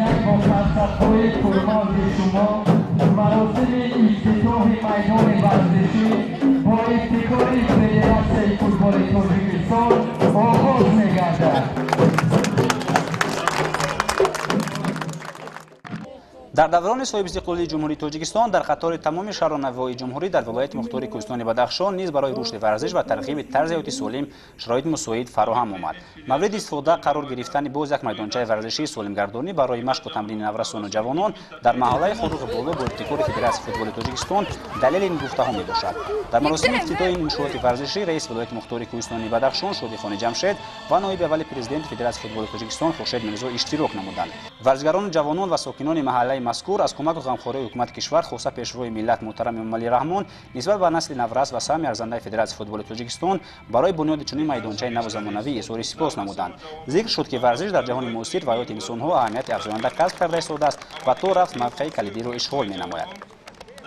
Инак бо қарсакҳои пурмавҷи шумо маросими ифтитоҳи майдони варзишӣ бо ибтикори Федератсияи футболи Тоҷикистон оғоз мегардад. Дар даврони соҳибистиқлолии Ҷумҳурии Тоҷикистон дар қатори тамоми шаҳру навоҳии ҷумҳурӣ дар вилояти мухтори Кӯҳистони Бадахшон низ барои рушди варзиш ва тарғиби тарзи ҳаёти солим шароити мусоид фароҳам омад. Мавриди истифода қарор гирифтани боз як майдончаи варзишии солимгардонӣ барои машқу тамрини наврасону ҷавонон дар маҳаллаи Хоруғи Боло бо ибтикори Федератсияи футболи Тоҷикистон далели ин гуфтаҳо мебошад. Дар маросими ифтитоҳи ин иншооти варзишӣ раиси вилояти мухтори Кӯҳистони Бадахшон Шодихони Ҷамшед ва ноиби аввали президенти Федератсияи футболи Тоҷикистон Хуршед Мирзо иштирок намуданд. Варзишгарону ҷавонон ва сокинони маҳаллаи мазкур аз кӯмаку ғамхории ҳукумати кишвар, хоса пешвои миллат муҳтарам Эмомалӣ Раҳмон нисбат ба насли наврас ва саҳми арзандаи Федератсияи футболи Тоҷикистон барои бунёди чунин майдончаи наву замонавӣ изҳори сипос намуданд. Зикр шуд, ки варзиш дар ҷаҳони муосир ва ҳаёти инсонҳо аҳамияти афзоянда касб карда истодааст ва то рафт мавқеи калидиро ишғол менамояд.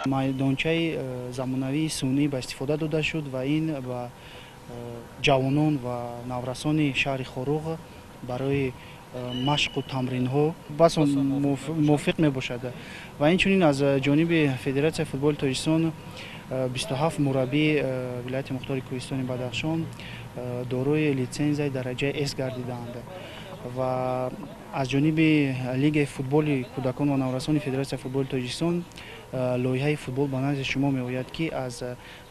Майдончаи замонавии сунъӣ ба истифода дода шуд ва ин ба ҷавонон ва наврасони шаҳри Хоруғ барои машқу тамринҳо бас мувофиқ мебошад. Ва инчунин аз ҷониби Федератсияи футболи Тоҷикистон 27 мураббии вилояти мухтори Кӯҳистони Бадахшон дорои литсензияи дараҷаи С гардидаанд ва аз ҷониби Лигаи футболи кӯдакон ва наврасони Федератсияи футболи Тоҷикистон лоиҳаи футбол ба назди шумо меояд, ки аз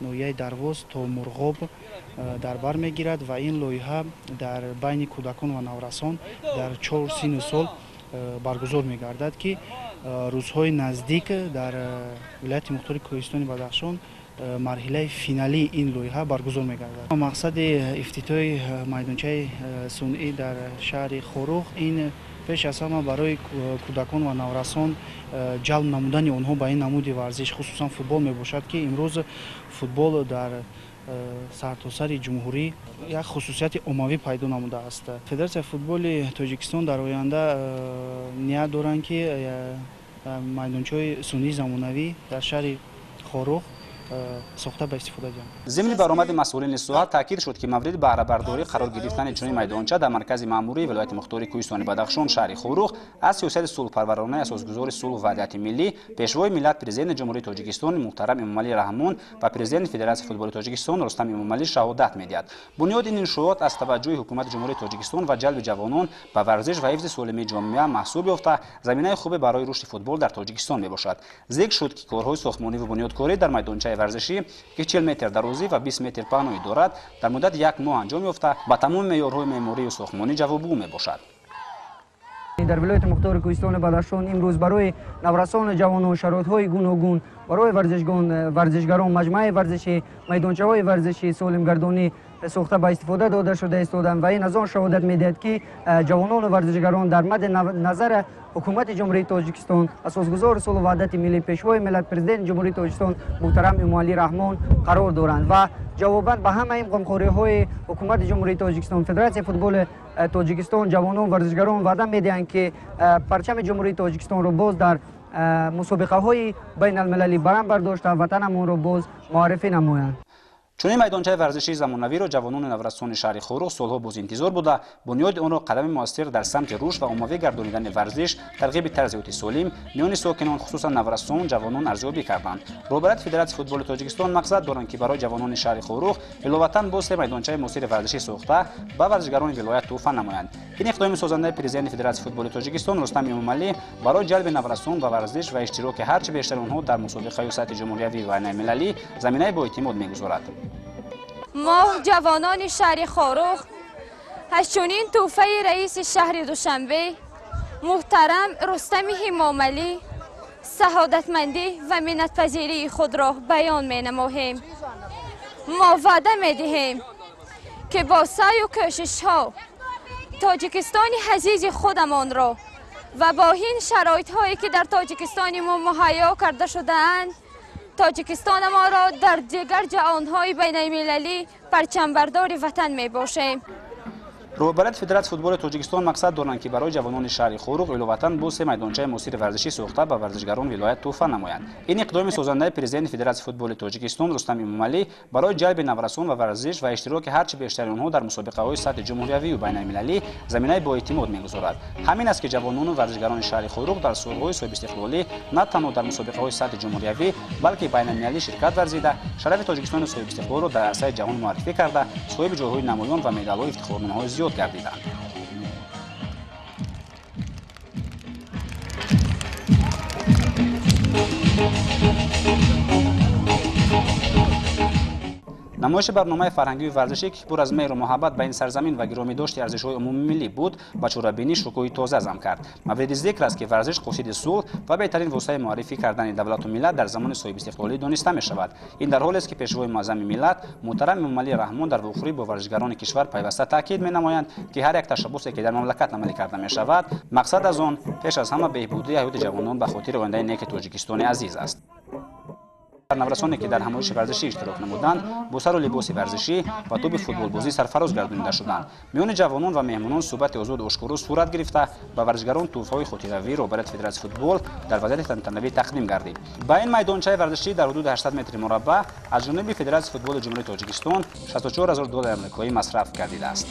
ноҳияи Дарвоз то Мурғоб дар бар мегирад ва ин лоиҳа дар байни кӯдакон ва наврасон дар 4 синну сол баргузор мегардад, ки рӯзҳои наздик дар вилояти мухтори Кӯҳистони Бадахшон марҳилаи финалии ин лоиҳа баргузор мегардад. Мақсади ифтитоҳи майдончаи сунъӣ дар шаҳри Хоруғ ин пеш аз ҳама барои кӯдакон ва наврасон ҷалб намудани онҳо ба ин намуди варзиш, хусусан футбол мебошад, ки имрӯз футбол дар сартосари ҷумҳурӣ як хусусияти оммавӣ пайдо намудааст. Федератсияи футболи Тоҷикистон дар оянда ният доранд, ки майдончаҳои сунъии замонавӣ дар шаҳри Хоруғ сохта ба истифода диҳанд. Зимни баромади масъулини соҳа таъкид шуд, ки мавриди баҳрабардорӣ қарор гирифтани чунин майдонча дар маркази маъмурии вилояти мухтори Кӯҳистони Бадахшон шаҳри Хоруғ аз сиёсати сулҳпарваронаи асосгузори сулҳу ваҳдати миллӣ, пешвои миллат, президенти Ҷумҳурии Тоҷикистон муҳтарам Эмомалӣ Раҳмон ва президенти Федератсияи футболи Тоҷикистон Рустам Эмомалӣ шаҳодат медиҳад. Бунёди ин иншоот аз таваҷҷӯҳи ҳукумати Ҷумҳурии Тоҷикистон ва ҷалби ҷавонон ба варзиш ва ҳифзи солимии ҷомеа маҳсуб ёфта, заминаи хубе барои рушди футбол дар Тоҷикистон мебошад. Зикр шуд, ки корҳои сохтмонӣ ва бунёдкорӣ дар майдончаи варзишӣ, ки 40 метр дарозӣ ва 20 метр паҳноӣ дорад, дар муддати як моҳ анҷом ёфта, ба тамоми меъёрҳои меъморию сохтмонӣ ҷавобгӯ мебошад. Дар вилояти мухтори Кӯҳистони Бадахшон имрӯз барои наврасону ҷавонон шароитҳои гуногун барои варзишгарон маҷмӯаи варзишӣ, майдончаҳои варзишӣ солимгардонӣ сохта ба истифода дода шуда истоданд ва ин аз он шаҳодат медиҳад, ки ҷавонону варзишгарон дар мадди назари ҳукумати Ҷумҳурии Тоҷикистон, асосгузори сулҳу ваҳдати миллӣ, пешвои миллат, президенти Ҷумҳурии Тоҷикистон муҳтарам Эмомалӣ Раҳмон қарор доранд ва ҷавобан ба ҳамаи ин ғамхориҳои ҳукумати Ҷумҳурии Тоҷикистон, Федератсияи футболи Тоҷикистон, ҷавонон варзишгарон ваъда медиҳанд, ки парчами Ҷумҳурии Тоҷикистонро боз дар мусобиқаҳои байналмилалӣ баланд бардошта ватанамонро боз муаррифӣ намоянд. Чунин майдончаи варзишии замонавиро ҷавонону наврасони шаҳри Хоруғ солҳо боз интизор буда, бунёди онро қадами муассир дар самти рушд ва оммавӣ гардонидани варзиш, тарғиби тарзи ҳаёти солим миёни сокинон, хусусан наврасон, ҷавонон арзёбӣ карданд. Роҳбарияти Федератсияи футболи Тоҷикистон мақсад доранд, ки барои ҷавонони шаҳри Хоруғ иловатан боз се майдончаи муосири варзишӣ сохта ба варзишгарони вилоят тӯҳфа намоянд. Ин иқдоми созандаи президенти Федератсияи футболи Тоҷикистон Рустам Эмомалӣ барои ҷалби наврасон ба варзиш ва иштироки ҳарчи бештари онҳо дар мусобиқаҳои сатҳи ҷумҳуриявӣ ва байналмилалӣ заминаи боэътимод мегузорад. Мо ҷавонони шаҳри Хоруғ аз чунин тӯҳфаи раиси шаҳри Душанбе муҳтарам Рустами Эмомалӣ саодатмандӣ ва миннатпазирии худро баён менамоем. Мо ваъда медиҳем, ки бо саъю кӯшишҳо Тоҷикистони азизи худамонро ва бо ин шароитҳое, ки дар Тоҷикистони мо муҳайё карда шудаанд, Тоҷикистонамонро дар дигар ҷаҳонҳои байналмилалӣ парчамбардори ватан мебошем. Роҳбарияти Федератсияи футболи Тоҷикистон мақсад доранд, ки барои ҷавонони шаҳри Хоруғ иловатан бо се майдончаи муосири варзишӣ сохта ба варзишгарон вилоят тӯҳфа намоянд. Ин иқдоми созандаи президенти Федератсияи футболи Тоҷикистон Рустам Эмомалӣ барои ҷалби наврасон ва варзиш ва иштироки ҳарчи бештари онҳо дар мусобиқаҳои сатҳи ҷумҳуриявию байналмилалӣ заминаи боэътимод мегузорад. Ҳамин аст, ки ҷавонону варзишгарони шаҳри Хоруғ дар солҳои соҳибистиқлолӣ на танҳо дар мусобиқаҳои сатҳи ҷумҳуриявӣ, балки байналмилалӣ ширкат варзида, шарафи Тоҷикистони соҳибистиқлолро дар арсаи ҷаҳон муаррифӣ карда, соҳиби ҷойҳои намоён ва медалҳои ифтихорномаҳои зиёд гардиданд. Намоиши барномаи фарҳангию варзишӣ, ки пур аз меҳру муҳаббат ба ин сарзамин ва гиромӣ дошти арзишҳои умумимиллӣ буд, ба чорабинӣ шукӯҳи тоза зам кард. Мавриди зикр аст, ки варзиш қосиди сулҳ ва беҳтарин воситаи муаррифӣ кардани давлату миллат дар замони соҳибистиқлолӣ дониста мешавад. Ин дар ҳолест, ки пешвои муаззами миллат муҳтарам Эмомалӣ Раҳмон дар вохӯрӣ бо варзишгарони кишвар пайваста таъкид менамоянд, ки ҳар як ташаббусе, ки дар мамлакат амалӣ карда мешавад, мақсад аз он пеш аз ҳама беҳбудии ҳаёти ҷавонон ба хотири ояндаи неки Тоҷикистони азиз аст. Наврасоне, ки дар ҳамоиши варзишӣ иштирок намуданд, бо сару либоси варзишӣ ва тӯби футболбозӣ сарфароз гардонида шуданд. Миёни ҷавонон ва меҳмонон суҳбати озоду ошкоро сурат гирифта, ба варзишгарон тӯҳфаҳои хотиравӣ роҳбарияти Федератсияи футбол дар вазъияти тантанавӣ тақдим гардид. Ба ин майдончаи варзишӣ дар ҳудуди 800 метри мураббаъ аз ҷониби Федератсияи футболи Ҷумҳурии Тоҷикистон 64 000 доллари амрикоӣ масраф гардидааст.